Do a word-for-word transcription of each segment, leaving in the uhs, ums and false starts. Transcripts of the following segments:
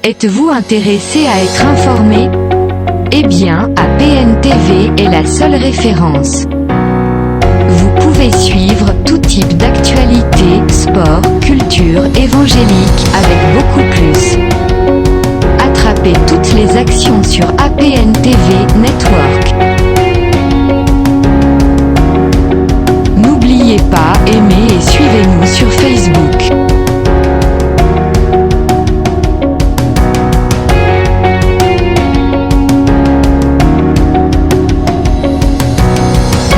Êtes-vous intéressé à être informé ? Eh bien, A P N T V est la seule référence. Vous pouvez suivre tout type d'actualité, sport, culture, évangélique, avec beaucoup plus. Attrapez toutes les actions sur A P N T V Network. N'oubliez pas, aimez et suivez-nous sur Facebook.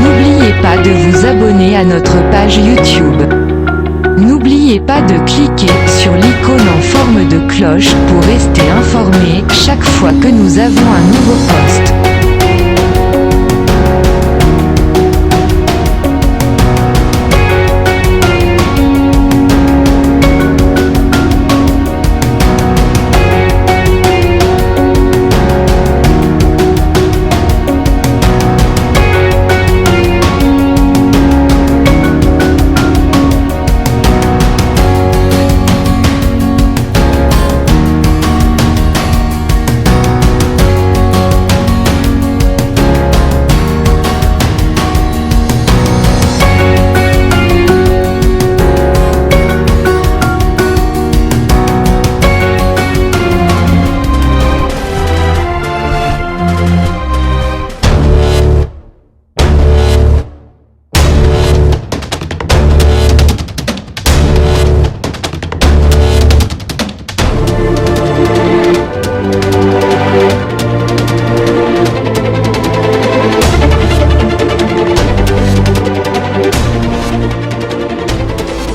N'oubliez pas de vous abonner à notre page YouTube. N'oubliez pas de cliquer sur l'icône en forme de cloche pour rester informé chaque fois que nous avons un nouveau post.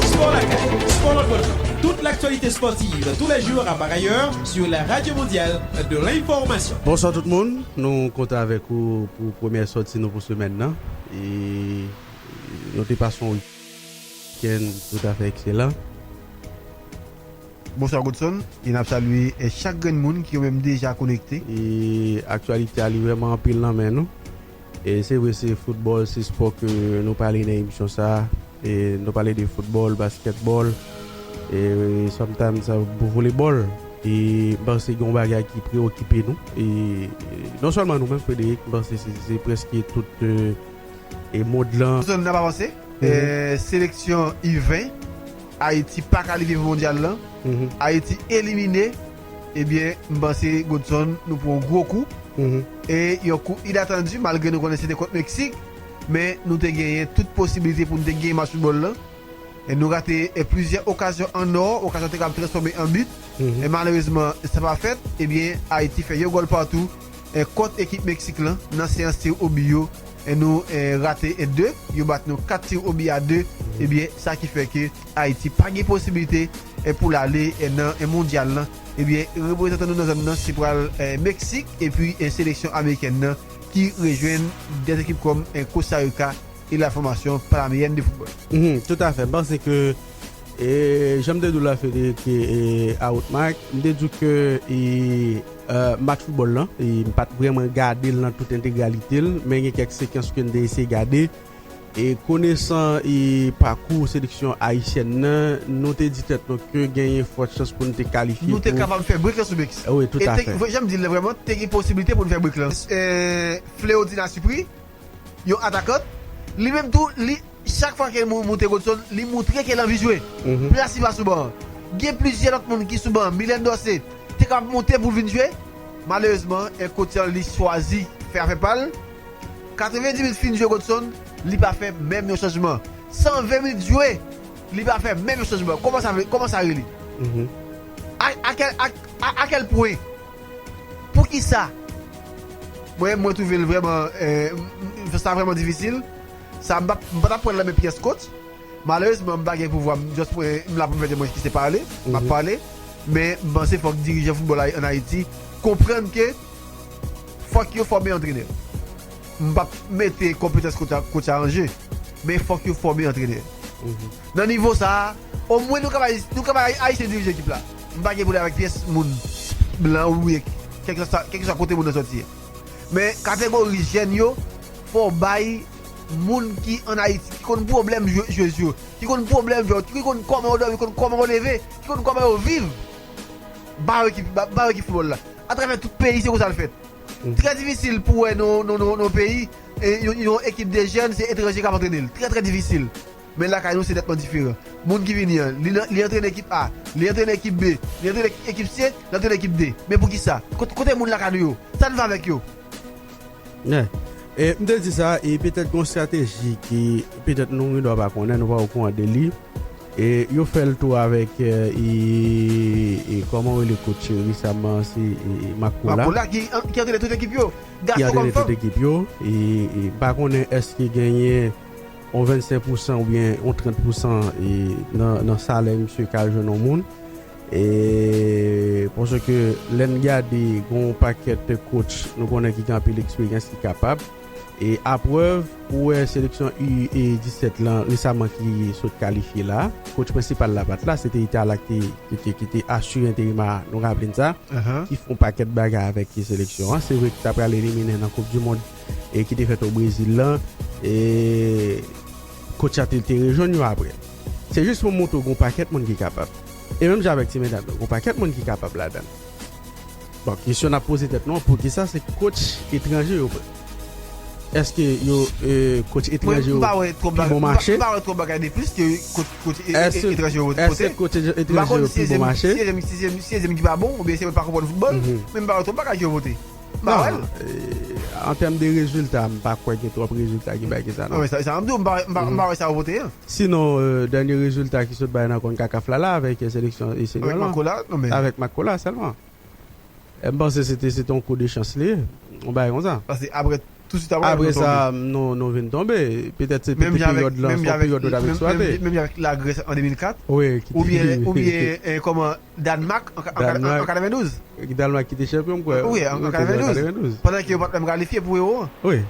Spò lakay, spò lòt bò djòb. Tout l'actualité sportive tous les jours à par ailleurs sur la Radio Mondiale de l'Information. Bonswa tout moun, nou kontan avèk ou pou premyè sòti nou pou semèn nan. E nou te pase yon wikenn toutafè ekselan. Bonswa Godson, e n ap salye, e, chak grenn moun ki yo menm deja konekte. E aktyalite a li vrèman anpil nan men nou. E se vre se foutbòl, se spò ke nou pale nan emisyon sa a. E nou pale de foutbòl, baskètbòl, e sometimes sa, volebòl. E m panse gen yon bagay ki preokipe nou. E non sèlman nou menm, Frederick, m panse se, se prèske tout, e, e mond lan. Zòn n ap avanse. Mhm. E, seleksyon U ven, Ayiti pa kalifye pou mondyal lan. Mhm. Ayiti elimine. Ebyen, m panse, Godson, nou pran yon gwo kou. Mhm. E yon kou inatandi, malgre nou konnen se te kont Meksik, men nou te genyen tout posiblite pou nou te genyen match foutbòl lan. E nou rate, e, plizyè okazyon an nò, okazyon te kab transfòme an bit. Mhm. E malerezman, sa pa fèt. Ebyen, Ayiti fè yon gòl patou, e, kont ekip Meksik lan, nan seyans tir o bi yo. E nou, e, rate, e, de, yo bat nou kat tir o bi a de. Mhm. Ebyen, sa ki fè ke Ayiti pa gen posiblite, e, pou l ale, e, nan, e, mondyal lan. Ebyen, reprezantan nou nan zòn nan, se pral, e, Meksik, epi, e, seleksyon amerikèn nan ki rejwenn de ekip kòm, e, Costa Rica e la Formation Panaméenne de Football. Mhm, toutafè. M panse ke, e, jan m te di w la, Frederick, e, e, Outmark, m te di w ke, e, e, match foutbòl lan, e, m pa t vrèman gade l nan tout entegralite l, men gen kèk sekans ke m te eseye gade. E konesan, e, pakou seleksyon ayisyèn nan, nou te di tèt nou ke genyen fòt chans pou n te kalifye. Nou te kapab fè break lan sou Meksik. Wi, toutafè. E te, jan m di l la, vrèman, te gen posiblite pou n fè break lan. E, Fleodina Supri, yon atakant, li menm tou, li, chak fwa ke l mou-, moute Godson, li moutre ke l anvi jwe. Mhm. Plas li pa sou ban an. Gen plizyè lòt moun ki sou ban an. Mylène Dorcé te kapab moute pou l vin jwe. Malerezman, e kotyan li chwazi fè afè pa l. Katrevenndis minit fin jwe Godson, li pa fè menm yon chanjman. San ven minit jwe, li pa fè menm yon chanjman. Kòman sa vle, kòman sa rele? Mhm. A, a kèl, a, a, a kèl pwen? Poukisa? Mwen, mwen twouve l vrèman, e, m, m, sa vrèman difisil. Sa, m pa, m pa t ap pran l nan men pyès coach. Malerezman, m pa gen pouvwa, m just mwen, m la pou m fè temwen ki se pale, m ap pale. Men m panse fòk dirijan foutbòl la ann Ayiti konprann ke fòk yo fòme antrenè. M p ap mete konpetans coach a, coach a an je, men fòk yo fòme antrenè. Mhm. Nan nivo sa a, omwen nou ka bay, nou ka bay Ayisyen dirije ekip la. M pa gen pwoblèm avèk pyès moun blan oubyen kèlkeswa, kèlkeswa kote moun nan sòti a. Men kategori jèn yo, fò w bay moun ki ann Ayiti, ki konn pwoblèm jwe, jwez yo, ki konn pwoblèm jwè yo, ki konn kòman yo dòmi, ki konn kòman yo leve, ki konn kòman yo viv. Ba yo ekip, ba, ba yo ekip foutbòl la. Atravè tout peyi, se konsa l fèt. Trè difisil pou wè nan, nan, nan, nan peyi, e, yon, yon ekip de jèn, se etranje k ap antrene l. Trè, trè difisil. Men lakay nou, se nètman diferan. Moun ki vini an, li, li antrene ekip A, li antrene ekip B, li antrene ekip C, li antrene ekip D. Men poukisa? Kot-, kote moun lakay nou yo? Sa n fè avèk yo? Yeah. E, m te di sa, e petèt gon estrateji ki, petèt nou, nou pa konnen, nou pa okouran de li. E yo fè l tou avèk, e, e, e, kòman w rele coach resaman, se, e, e, Makola. Makola ki, ki antrene tout ekip yo. Ki Gason antrene tout ekip yo. E, e, m pa konnen èske genyen yon vennsenk pousan oubyen yon trant pousan, e, nan, nan salè misye ka jwenn yon moun. E, paske lè n gade, gon pakèt coach, nou konnen ki gen anpil eksperyans, ki kapab. E aprèv, ou wè seleksyon U disèt lan, resaman ki sot kalifye la, coach prensipal la pa t la, se te Itala ki te, ki te, ki te asire enterim a, nou raple n sa, ki fè yon pakèt bagay avèk seleksyon an. Se vre ki t ap pral elimine nan Koup di Mond e ki te fèt o Brezil lan, e coach a te, te rejwenn yo aprè. Se jis pou montre w gon pakèt moun ki kapab. E menm jan avèk ti medam yo, gon pakèt moun ki kapab ladan l. Bon, kesyon n ap poze tèt nou an, poukisa se coach etranje yo pran? Èske yo, e, coach etranje yo pi bon mache? Mwen, m pa wè twòp bagay, m pa, m pa wè twòp bagay de plis ke coach, coach e-, e-, etranje yo pote. Èske coach etranje yo pi bon mache? M pa konn si se, si se, si se, si se, si se ki pa bon, oubyen se mwen pa konprann foutbòl, men m pa wè twòp bagay ke yo pote. M pa wè l. Non, e, an tèm de rezilta, m pa kwè gen twòp rezilta ki bay ke sa, non. Non, men sa, sa m di w, m pa, m pa, m pa wè sa yo pote an. Sinon, e, dènye rezilta ki sot bay nan Concacaf la, la, avèk, e, seleksyon, e, senyo lan. Avèk Makola, non, men avèk Makola sèlman. E, m panse se te, se te yon kou de chans li ye. Yon bagay konsa. Paske apre, tousuit apre, apre sa, nou, nou vin tonbe. Petèt se te peryòd lan, se yon peryòd nou t ap eksplwate. Menm jan avèk Lagrès an de mil kat. Wi, ki te oubyen, oubyen, e, kòman, Danmak an, an, an, an katrevendouz. Danmak ki te chanpyon, m kwè. Wi, an, an katrevendouz. Pandan ke yo pa t menm kalifye pou Euro an. Wi.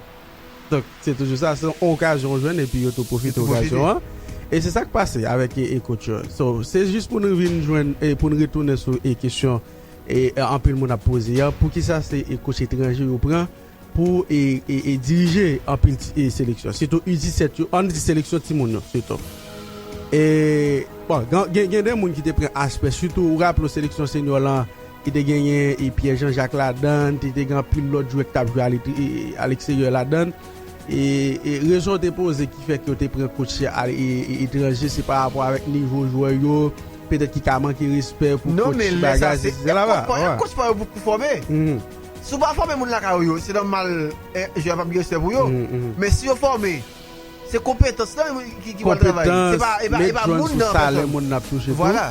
Donk, se toujou sa, se yon okazyon w jwenn epi yo tou pwofite okazyon an. E se sa k pase avèk, e, e coach yo. So, se jis pou nou vin jwenn, e pou nou retounen sou, e kesyon, e, e, anpil moun ap poze an, poukisa se, e, coach etranje yo pran pou, e, e, e dirije anpil ti, e, seleksyon. Sitou U disèt yo, ann di seleksyon timoun yo, sitou. E, bon, gen, gen, gen de moun ki te pran aspè, sitou, ou raple w seleksyon senyo lan, ki te genyen, e, Pierre Jean-Jacques ladan l, te, te gen anpil lòt jwè ki t ap jwe ale-, e, e, aleksteryè ladan l. E, e rezon te poze ki fè ke yo te pran coach a, e, e, etranje, se pa rapò avèk nivo jwè yo, petèt ki ka manke respè pou coach bagay, se, se la va. Non, men lè sa, se, e, coach pa yo pou, pou fòme. Si w pa fòme moun lakay ou yo, se nòmal, e, jwè a p ap gen respè pou yo. Men si yo fòme, se konpetans lan ki, ki pral travay. Se pa, e pa, e pa moun nan an pèsòn. Konpetans, met jwenn sou salè moun nan ap touche tou. Vwala.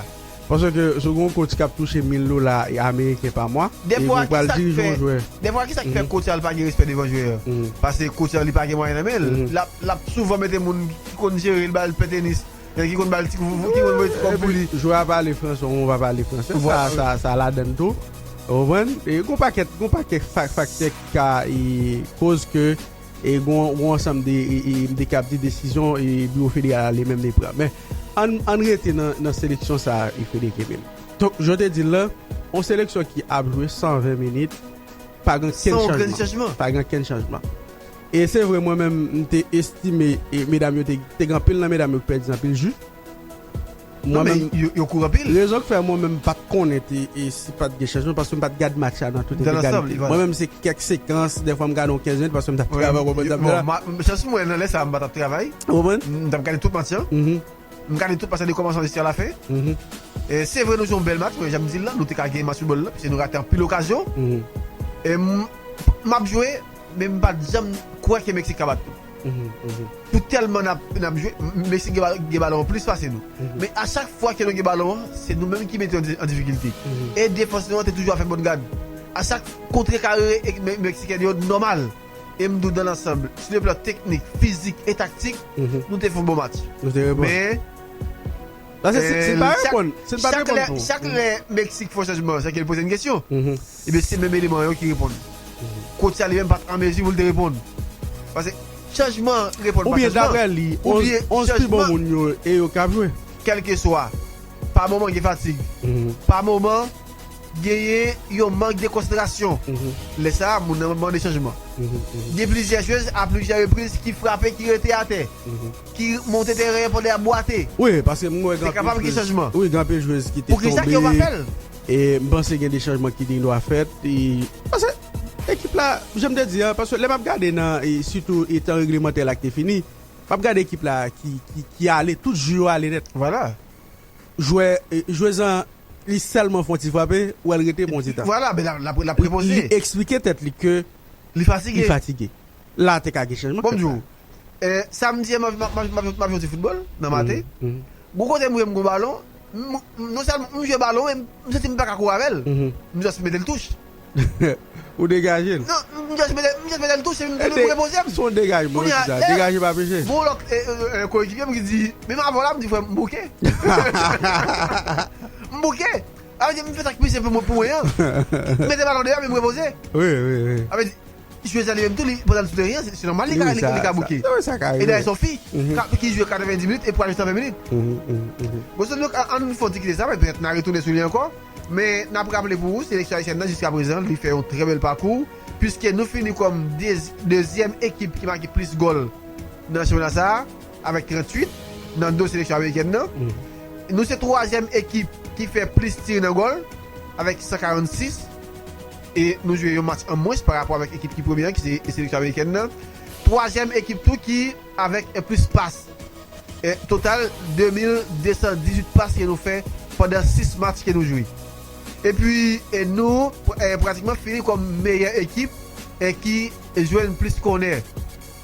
Paske si w gen yon coach k ap touche mil dola ameriken pa mwa, e pou pral dirije yon jwè. Dèfwa, kisa k fè coach la pa gen respè devan jwè a? Paske coach la, li pa gen mwayen nan men l. L ap, l ap souvan mete moun ki konn jere l, ba l pè tenis, ki konn ba l ti kou, ki konn voye ti kòb pou li. Epi, jwè a pale fransè, ou pa pale fransè. Sa, sa, sa ladan l tou. Ou konprann? E gon pakèt, gon pakèt fa-, faktè ki ka, e, koz ke e gon, gon ansanm de, e, e, de k ap di desizyon, e, biwo federal la li menm li pran. Men, ann, ann rete nan, nan seleksyon sa a, e, Frederick Emile. Donk, jan w te di l lan, yon seleksyon ki ap jwe san ven minit, pa gen okenn chanjman. Pa gen okenn chanjman. E se vre, mwen menm, m te estime, e, medam yo te, te gen anpil nan medam yo ki pèdi anpil ji. Non, men yo, yo kouri anpil. Rezon k fè mwen menm m pa t konnen te, e si pa t gen chanjman, paske m pa t gad match la nan tout entegralite. Mwen menm se kèk sekans, dèfwa m gade yon kenz minit, paske m t ap travay, ou konprann sa m di la. Bon, chans pou mwen, nan lè sa a, m pa t ap travay. Ou konprann? M t ap gade tout match lan. M gade tout match lan de kòmansman jiska lafen. E se vre, nou jwe yon bèl match, men jan m di l lan, nou te ka genyen match foutbòl lan, paske nou rate anpil okazyon. E m, m ap jwe, men m pa t janm kwè ke Meksik ka bat nou. Pou tèlman n ap, n ap jwe, Meksik gen ba-, gen balon plis pase nou. Men a chak fwa ke nou gen balon an, se nou menm ki mete yo an di-, an difikilte. E defans nou an te toujou ap fè bòn gad. A chak kontre kare, e, Me-, Meksiken yo nòmal. E m di w, dans l'ensemble, sur le plan technique, physique et tactique, nou te fè yon bon match. Nou te reponn. Men, paske si, si n pa reponn, si n pa reponn tou. Chak lè Meksik fè yon chanjman, se ke l poze n kesyon. Ebyen, se menm eleman yo ki reponn. Coach la li menm pa t an mezi pou l te reponn. Paske chanjman, reponn pa chanjman. Oubyen daprè li, onz, onz pi bon moun yo, e yo k ap jwe. Kèlkeswa, pa moman gen fatig. Pa moman, genyen yon mank de konsantrasyon. Lè sa a, moun nan mande chanjman. Gen plizyè jwez a plizyè repriz ki frape, ki rete atè, ki monte teren an pandan y ap bwate. Wi, paske m wè gen anpil jwez, wi, gen anpil jwez ki te tonbe. Poukisa ke yo pa fè l? E m panse gen de chanjman ki gen dwa fèt. E, paske ekip la, jan m te di a, paske lè m ap gade nan, e, sitou etan reglemantè la ki te fini, m ap gade ekip la ki, ki, ki ale, tout jwè yo ale nèt. Vwala. Jwè, e, jwezan, li sèlman fè yon ti frape, ou wè l rete pou yon ti tan. Vwala, men l ap, l ap, l ap repoze. Li eksplike tèt li ke li fatige. Li fatige. La te ka gen chanjman. Bon, m di w, e, samdi a, m ap, m ap, m ap, m ap jwe ti foutbòl nan maten. Mhm, mhm. Gon kote m rive m gon balon, m, m, non sèlman m jwe balon, men m santi m pa ka kouri avè l. Mhm. M just mete l touch. Ou degaje l. Non, m just mete, m just mete l touch, epi m, e, m repoze m. Se yon degajman, kounye a, sa. Degaje pa peche. Gon lòt, e, e, e, koekipye m ki di, menm avan la, m di, "Frè, m bouke." M bouke. A vle di, m fè sa k pi senp pou mwen, pou mwen an. M mete balon deyò, men m repoze. Wi, wi, wi. A vle di, jwè sa li menm tou, li, pandan l sou teren an, se, se nòmal li ka, li, li ka bouke. Wi, sa ka rive. E dayè, se yon fi ki jwe katrevenndis minit e pral jis nan ven minit. Mhm, mhm, mhm. Bon, se nou, an, an nou fè yon ti kite sa, men petèt n a retounen sou li ankò. Men n ap raple pou ou, seleksyon ayisyèn nan, jiska prezan, li fè yon trè bèl pakou, piske nou fini kòm dez-, dezyèm ekip ki make plis gòl nan chanpyona sa a, avèk tranntuit, nan do seleksyon amerikèn nan. Mm. Nou se twazyèm ekip ki fè plis tir nan gòl, avèk san karannsis. E nou jwe yon match an mwens pa rapò avèk ekip ki premye an, ki se seleksyon amerikèn nan. Twazyèm ekip tou ki avèk, e, plis pas. E, total, de mil de san dizuit pas ke nou fè pandan sis match ke nou jwe. Epi, e, nou, e, pratikman fini kòm meyè ekip, e, ki jwenn plis kònè,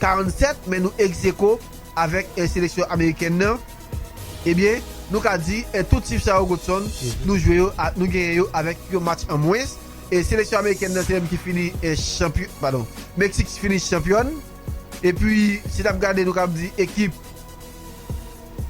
karannsèt, men nou egzeko avèk, e, seleksyon amerikèn nan. Ebyen, nou ka di, e, tout chif sa yo, Godson, mhm, nou jwe yo, a, nou genyen yo avèk yon match an mwens. E seleksyon amerikèn nan, se li menm ki fini, e, chanpyon, padon, Meksik fini chanpyòn. Epi, si n ap gade, nou ka di ekip,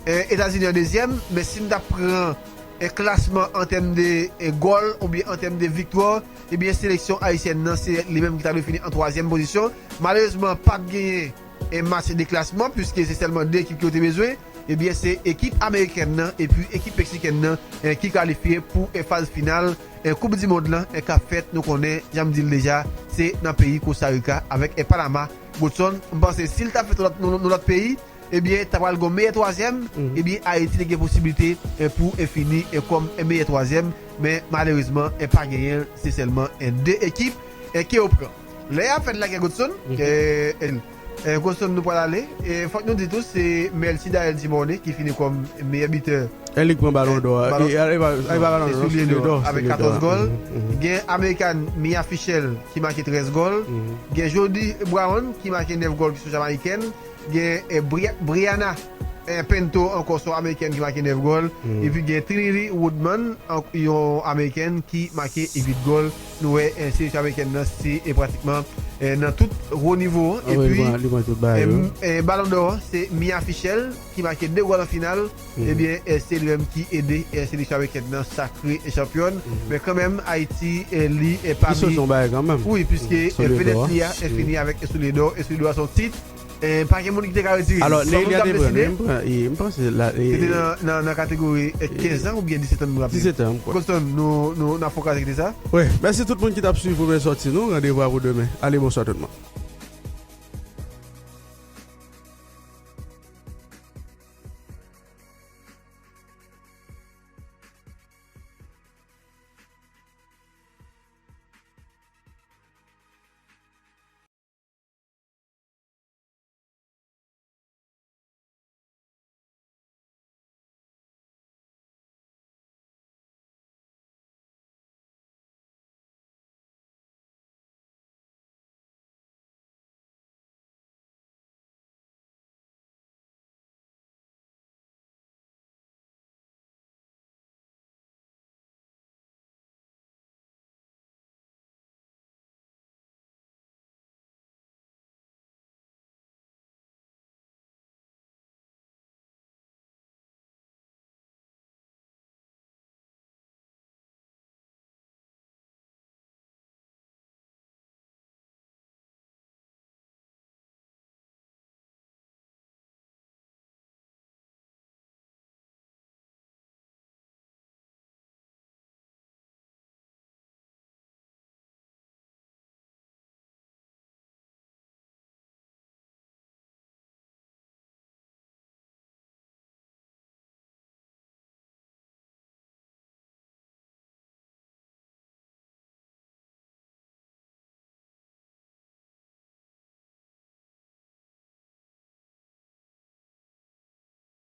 e, Etazini an dezyèm, men si n t ap pran, e, klasman an tèm de, e, gòl oubyen an tèm de viktwa, ebyen, seleksyon ayisyèn nan, se li menm ki ta dwe fini an twazyèm pozisyon. Malerezman, pa t genyen, e, match de klasman, piske se sèlman de ekip ki yo te bezwen. Ebyen, se ekip amerikèn nan epi ekip meksikèn nan, e, ki kalifye pou, e, faz final, e, Koup di Mond lan, e, k ap fèt, nou konnen, jan m di l deja, se nan peyi Kostarika avèk, e, Panama. Godson, m panse si l ta fèt nan lòt, nan, nan lòt peyi, ebyen, ta pral gon meyè twazyèm, mhm, ebyen, Ayiti te gen posiblite, e, pou, e, fini, e, kòm, e, meyè twazyèm, men malerezman, e, pa genyen l, se sèlman, e, de ekip, e, ke yo pran. Lè y ap fè lagè Godson, mhm, e, e, e, Godson, nou pral ale, e, fòk nou di tou, se Melchie Daël Dumornay ki fini kòm meyè bitè. E li k pran balon dò a. E, e, e, e, e, balon dò, soulye dò, avèk katòz gòl. Mhm, mhm. Gen American Mia Fishel ki make trèz gòl. Mhm. Gen Jody Brown ki make nèf gòl, ki se yon Jamayikèn. Gen, e, Bri-, Brianna, e, Pinto ankò, se yon Amerikèn ki make nèf gòl. Mhm. Epi gen Trinity Woodman, an-, yon Amerikèn ki make uit gòl. Nou wè, e, seleksyon amerikèn nan, se, e, pratikman, e, nan tout wo nivo. Epi, li pran tout bagay, e, wi. E, balon dò, se Mia Fishel ki make de gòl an final. Mhm. Ebyen, e, se li menm ki ede, e, seleksyon amerikèn nan sakre, e, chanpyòn. Mhm. Men kanmenm, Ayiti, e, li, e, pami. Li sot yon bagay kanmenm. Wi, piske, e, vedèt li a, e, fini avèk, e, soulye dò, e soulye dò a se yon tit. E, pa gen moun ki te ka retire. Alò, Neymar te pran, m pran, e, m panse la, e, se te nan, nan, nan kategori, e, kenz an oubyen disèt an, m raple. Disèt an, m kwè. Godson, nou, nou, n ap fè yon kras kite sa. Wi, mèsi tout moun ki t ap swiv premyè sòti nou. Randevou a pou demen. Ale, bonswa tout moun.